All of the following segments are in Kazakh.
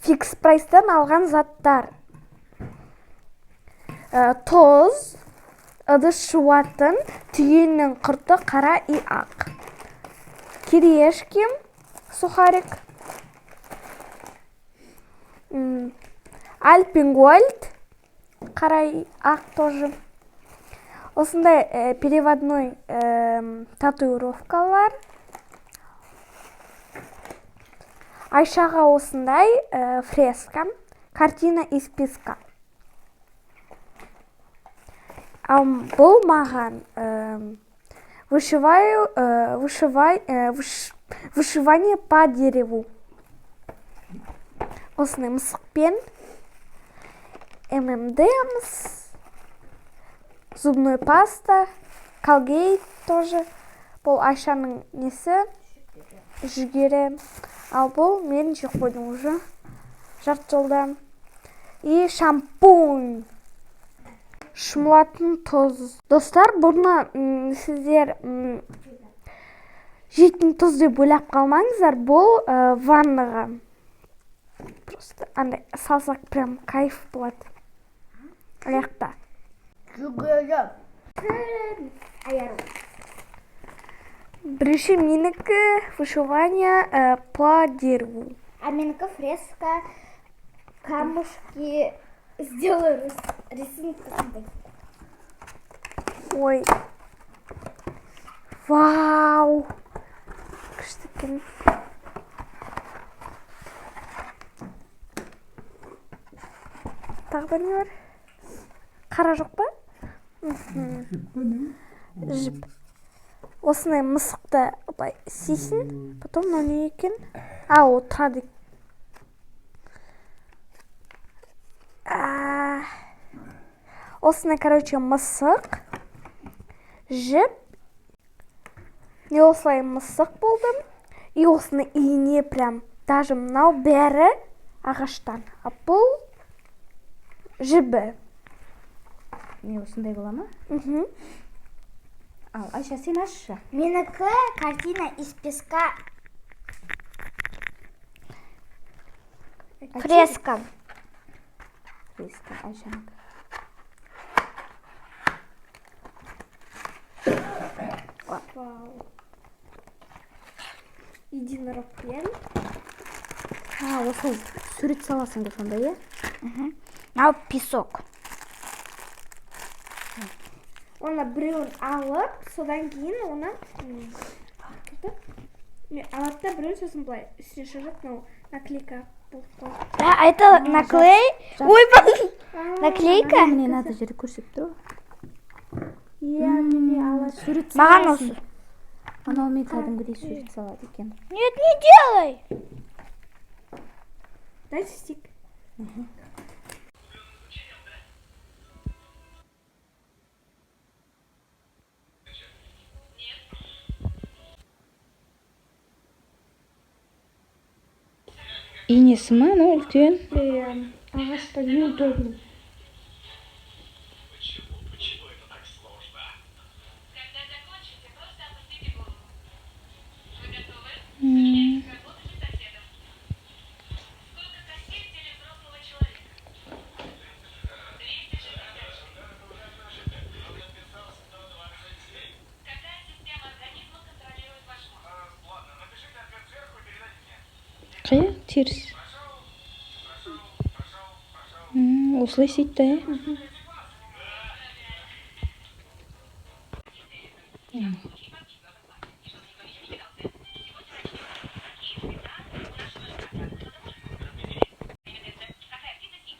Фикс Прайстан алған заттар. Тұз, ыдыс жуатын, түйенің құрты қара и ақ. Кириешки, сухарик. Альпенгольд, қара и ақ тоже. Осындай переводной татуировкалар. Айшаға осындай фреска, картина из песка. Ал бұл маған вышиваю, вышивай, вышивание по дереву. Осындай мысықпен M&M's, зубной паста, Колгейт тоже. Бұл Айшаның несі? Жүгері. Ал бұл мен жеп қойдым уже жарты жолда. И шампунь. Шомылатын тұз. Достар, бұны сіздер жейтін тұз деп ойлап қалмаңыздар. Бұл ваннаға. Просто андай салсақ прям кайф болады. Аяқта. Жүгері. Аяру. Бірінші менікі вышивание по дереву. А менікі фреска, камушки. Сделаю рисунок осындай. Ой. Вау. Күшті екен. Тағы да не бар? Қара жоқ па? Жіп. Осындай мысықты былай істейсің. Потом мынау не екен? А, ол тұрады. А, осындай, короче, мысық. Жіп. Не осылай мысық болдым. И осыны ине прям. Даже мынау бәрі ағаштан. А бұл жібі. Не, осындай бола ма? Мгм. Ал, Айша, сен ашшы. Менікі картина из песка. Фреска. Фреска, Айшанікі. Вау. Единорогпен. А, осылай сурет саласың ғой сонда, иә? Мынау песок. Оны біреуін алып, содан кейін оны не, алады да біреуін, сосын былай үстіне шығып, мынау наклейка болып қалады. А это наклей? Ой, наклейка? Міне, мына жерде көрсетіп тұр ғой. Иә, міне алады. Сурет Маған саласың. осы. Анаумен кәдімгідей сурет салады екен. Нет, не делай. Дайте стик. Инесі ма анау үлкен? Иә, ағашта неудобно. Почему это так сложно? Когда закончите, просто опустите голову. Вы готовы? Меняйтесь работами с соседом. Сколько костей в теле взрослого человека? 266. Какая система организма контролирует ваш мозг? Ладно, напишите ответ сверху и передайте мне. Қая теріс? Осылай істейді да, иә? Какая птица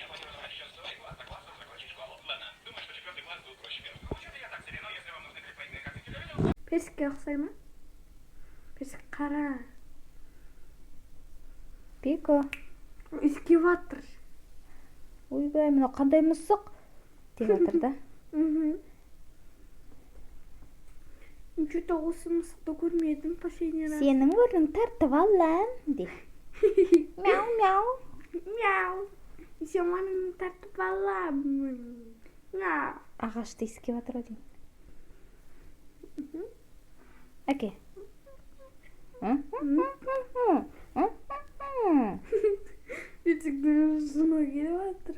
символ нашего штата? Напишите вдруг соответствующую. Персикке ұқсай ма? Персик қара. Пико. Иіскеп жатыр. Ойбай, мынау қандай мысық деп жатыр да. Мхм. Че-то осы мысықты көрмедім последний раз. Сенің орның тартып алам деп. Мяу, мяу. Мяу. Еще маманы тартып аламын. На. Ағашты иіскеп жатыр ау деймін. Әке. Бетіктің жыны келіп жатыр.